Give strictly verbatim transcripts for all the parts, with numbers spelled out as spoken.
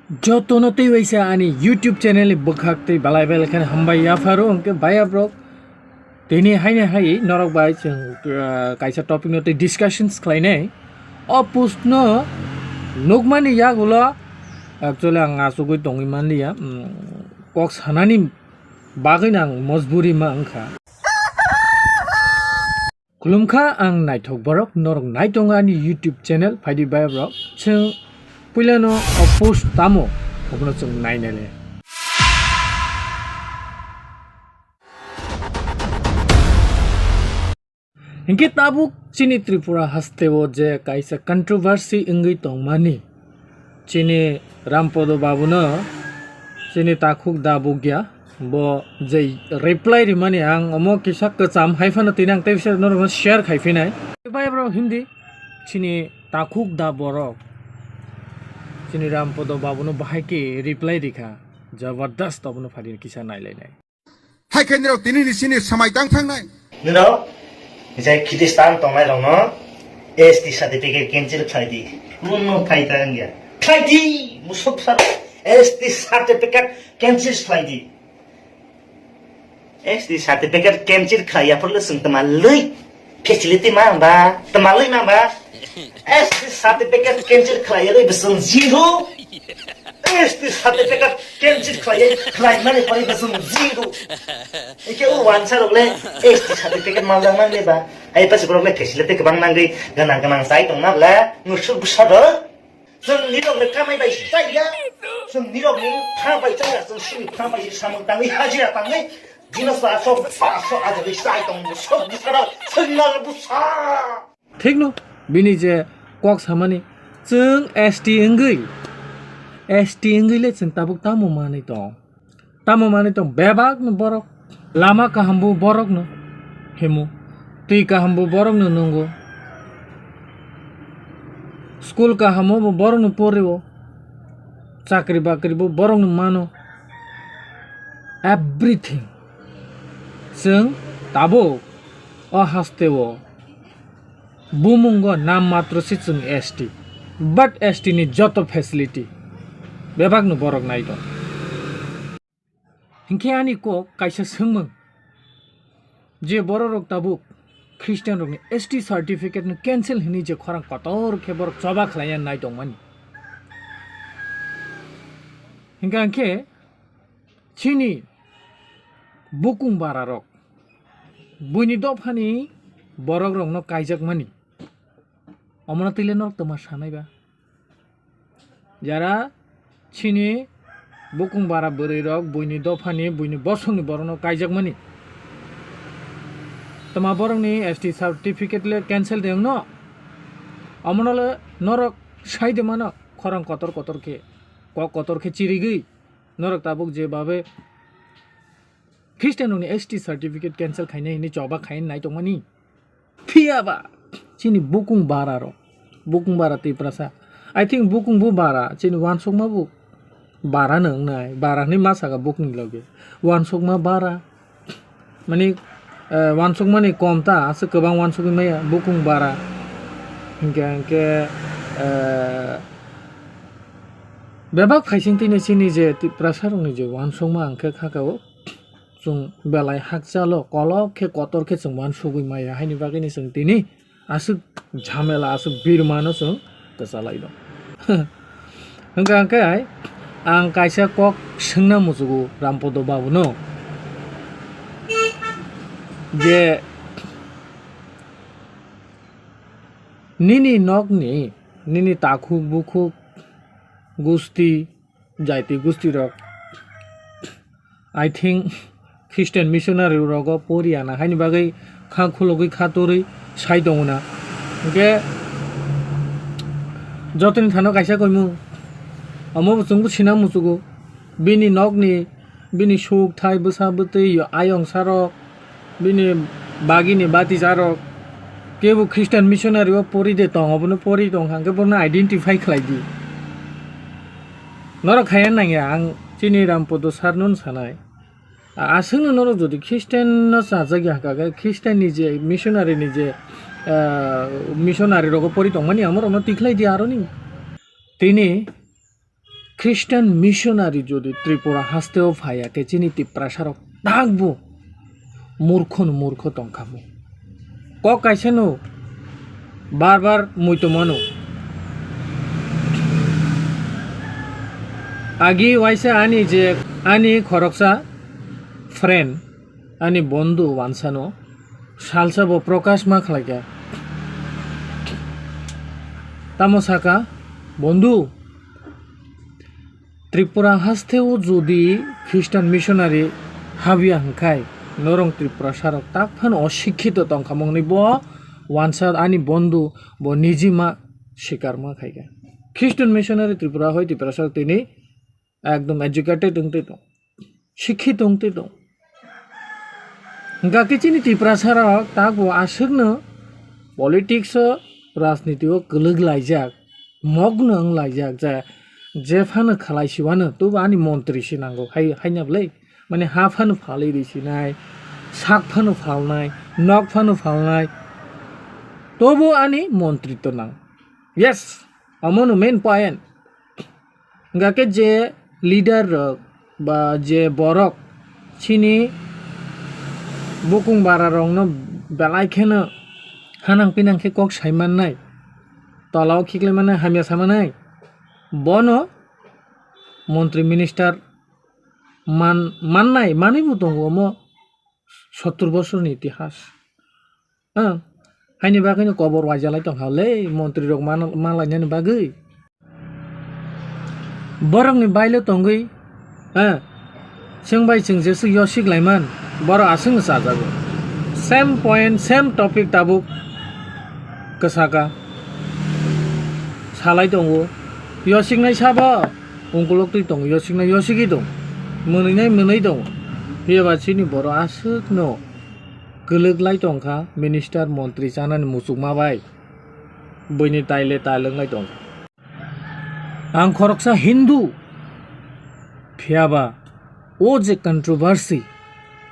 Jotono tei waisa ani YouTube channel ni bwkhak tei belai belai kheno hambai yapharo hwnkhe baya bro. Tini haini hai norok bai chwng, ah, kaisa topic no tei discussions khlainai. O post no nukmani yagulo actually ang achugwi tongwi manliya. Mm, kok sanani bagwi no ang mojburi ma wngkha. Khulumkha ang naithok borok, norok nai tongo ani YouTube channel, phaidi baya borok. Chwng puilano o post tamo, obono chwng nainai le. Hinkhe tabuk chini Tripura hasteo je kaisa controversy wngwi tongmani, chini Rampodo babuno chini takhuk da bukya, bo je reply rimani ang omo kisa kwcham hai phano tini ang tei bisa norokno share khai phinai. Bai bro hindi chini takhuk da borok chini Rampodo babuno bahai khe reply rikha, jabardast obono phaidi kisa nailainai. Hai khe nirok tini ni sini samai tang thangnai. Nirok, jai Khristan tongnai rokno S T certificate cancel khlai di. Kuno phai ta wngya. Khlai di, musuk sar S T certificate cancel khlai di. S T certificate cancel khlai ya phurle swng tma lwi. Facility ma ba, tma lwi ma ba. S T certificate cancel khlai ya lwi bwswng zero. S T certificate cancel khlai ya, khlai mani pore bwswng zero. Ike o wansa rok le S T certificate maljak nang le ba. Ai pas rok le facility kwbang nangwi gana gana sai tong na le. Nusuk bwsa do. Chwng nirok ni kamai bai chaya. Chwng nirok ni pha bai chaya. Chwng sini pha bai samung tangwi hajira tangwi. Dino sa so pa so aja ri sai tong so di sara. Chwng na busa. Thikno bini je kok samani chwng S T wngwi, S T wngwi le chwng tabuk tamo manwi tong? Tamo manwi tong bebak no borok. Lama kaham bo borok no himo, twi kaham bo borok no nungo, school kaham bo borok no porio, chakri bakri bo borok no mano, everything. Chwng tabuk o hasteo bumungo nam matro se chwng S T, but S T ni joto facility bebak no borok nai tong. Hinkhe ani kok kaisa swngmung, je borok rok tabuk Christian rokni S T certificate no cancel hinwi je khorang kotor khe borok choba khlaiya nai tongmani. Hinkhe angkhe chini bukung bara rok buini dophani borok rokno kaijakmani. Omono twi le norok tongma sanai ba? Jara chini bukung bara bwrwi rok buini dophani, buini bosongni borokno kaijakmani. Tma borokni S T certificate le cancel de wngno? Omono le norok sai de mano khorang kotor kotor khe, kok kotor khe chirigwi. Norok tabuk je babe Christian rokni S T certificate cancel khainai hinwi choba khainai tongmani. Phiya ba chini bukung bara rok, bukung bara Tiprasa. I think bukung bo bara, chini uansukma bo bara no wngnai, bara hinwi ma saka bukung ni loge. Uansukma bara, mani, eh, uansukmani kom ta, aswk kwbang uansugwi maya, bukung bara. Hinkhe, hinkhe, eh, bebak phaising tini chini je Tiprasa rokni je uansukma hwnkhe kha ka o. Chwng belai hakchalo kolok khe kotor khe chwng uansugwi maya, haini bagwino chwng tini aswk jhamela, aswk birmano chwng kwchalai do. Hwnkha hwnkhe hai ang kaisa kok swngna muchugo Rampodo babuno je nini nokni, nini takhuk bukhuk, gusti, jaiti gusti rok, I think Christian missionary rogo poriya na, haini bagwi kha khulugwi kha torwi sai tongo na. Hwnkhe jotoni thano kaisa koimung, omo bo chwngbo sina muchugo, bini nokni, bini suk thai bwsa bwtwi ayong sarok, bini bagini bati jarok kebo Christian missionary o pori de tong, obono pori tong hwnkhe bono identify khlai di. Norok khaya nangya, ang chini Rampodo sir no sanai. A-, aswkno norok jodi Christian no chajak ya hwnkha khe Christian ni je missionary ni je, ah, missionary rogo pori tongmani amorokno tikhlai di aroni. Tini Christian missionary jodi Tripura hasteo phaiya khe chini Tiprasa rok takbo murkho no murkho tongkha bo. Kok kaisa no bar bar muitomano. Agi waisa ani je ani khoroksa friend, ani bondhu wansano salsa bo prokash ma khlaikha. Tamo saka, "Bondhu, Tripura hasteo jodi Christian missionary habya hwnkhai, norong Tripurasa rok tak phano osikkito tongkha," mwnwi bo wansa ani bondhu bo niji ma sikar ma khaikha. Christian missionary Tripura hoi Tiprasa rok tini ekdom educated wngtwi tong, sikkito wngtwi tong. Hwnkha khe chini Tiprasa rok takbo aswkno politics o, rajniti o kwlwk laijak, mogno wng laijak je, je phano khalai siwano, tobo ani montri se nango hai, haina bwlai. Mane ha phano phalwi ri sinai, sak phano phalnai, nok phano phalnai, tobo ani montri to nang. Yes, omono main point. Hwnkha khe je leader rok ba je borok chini bukung bara rokno belai kheno hanang pinang khe kok sai mannai, tola o khiklai mannai, hamya sa mannai, bono montri minister man, mannai manwi bo tongo omo sottur bosorni itihas. Ah, haini bagwino kobor waijalai tongkha le, montri rok man-, manlainani bagwi. Borokni bailo tongwi, ah, chwng bai chwng jeswk yosik laiman, borok aswkno chajago. Same point, same topic tabuk kwsaka. Salai tongo. Yosiknai sabo, ungkulok twi tongo, yosiknai yosigwi tongo. Mwnwinai mwnwi tongo. Phiya ba chini borok aswkno kwlwk lai tongkha minister montri chanani muchukma bai. Buini taile tal wnglai tongkha. Ang khoroksa Hindu, phiya ba o je controversy,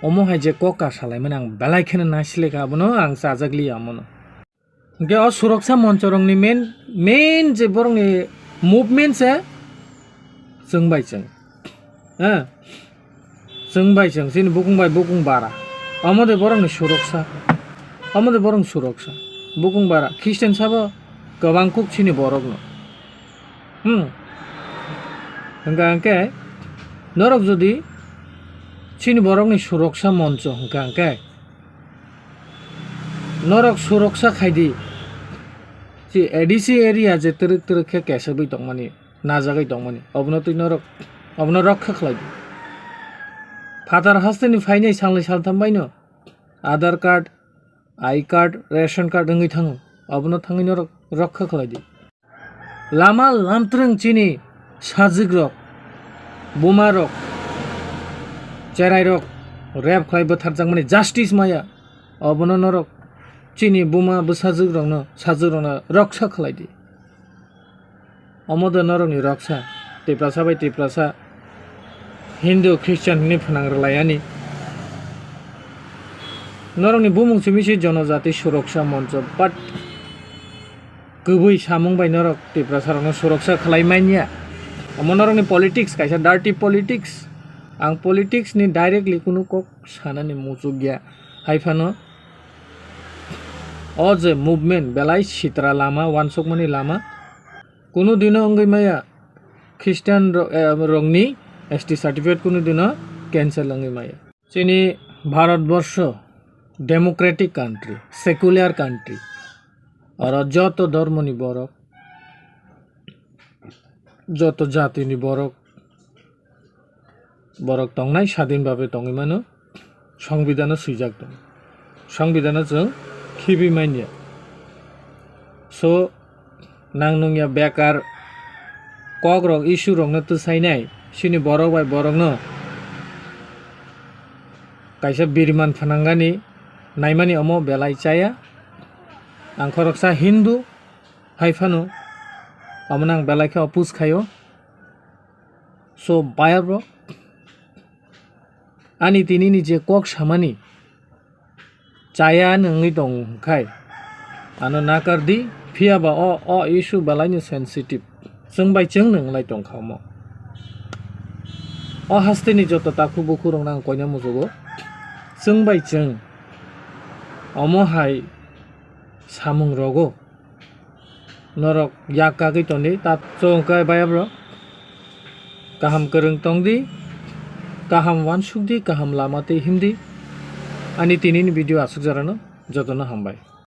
omo hai je kok ka salaimani ang belai kheno naisile kha, abono ang chajak liya omono. Hwnkhe o suroksa monchorokni main, main je borokni movement se chwng bai chwng. Eh? Chwng bai chwng, chini bukung bai bukung bara. Omo de borokni suroksa. Omo de borokni suroksa. Bukung bara. Christian sabo kwbang kuk chini borokno. Hmm. Hwnkha hwnkhe norok jodi chini borokni suroksa moncho hwnkha hwnkhe norok suroksa khaidi. Chi A D C area je twrwk twrwk khe kesagwi tongmani, najagwi tongmani, obono twi norok, obono rokha khlaidi. Phatar hasteni phainai salnwi saltham baino Aadhaar card, I card, ration card wngwi thango, obono thangwi norok rokha khlaidi. Lama lamtrwng chini sajwk rok, buma rok, cherai rok rape khlai bwtharjakmani justice maya, obono norok chini buma bwsajwk rokno, sajwk rokno roksa khlai di. Omo de norokni roksa, Tiprasa bai Tiprasa, Hindu, Christian hwnwi phnang rwlai ani. Norokni bumung simi se Jonojati Suroksa Moncho, but kwbwi samung bai norok Tiprasa rokno suroksa khlai manya. Omo norokni politics, kaisa dirty politics. Ang politics ni directly kunu kok sanani muchuk ya. Hai phano o je movement belai sitra lama, wansukmani lama, kunu dino wngwi maya. Christian ro-, eh, rokni S T certificate kunu dino cancel wngwi maya. Chini Bharat borsho democratic country, secular country. Oro joto dhormoni borok, joto jatini borok, borok tongnai sadin babe tongwi mano, songbidano swijak tongo. Songbidano chwng khibi manya. So, nang nungya bekar kokrok, issue rokno twsainai, chini borok bai borokno kaisa biriman phanangani naimani omo belai chaya. Ang khoroksa Hindu, hai phano omono ang belai khe oppose khaio. So, bayar rok, ani tini ni je kok samani chaya nungwi tong khai, ano nakar di, phiya ba o, o issue belai no sensitive. Chwng bai chwng nung lai tong kha omo. O hasteni joto takhuk bukhuk rokno ang koina muchugo. Chwng bai chwng omo hai samung rogo norok yak kagwi tongdi. Ta chwng kai bai abrok kaham kwrwng tongdi, kaham wansukdi, kaham lama twi himdi. Ani tinini video aswk jorano jotono hambai.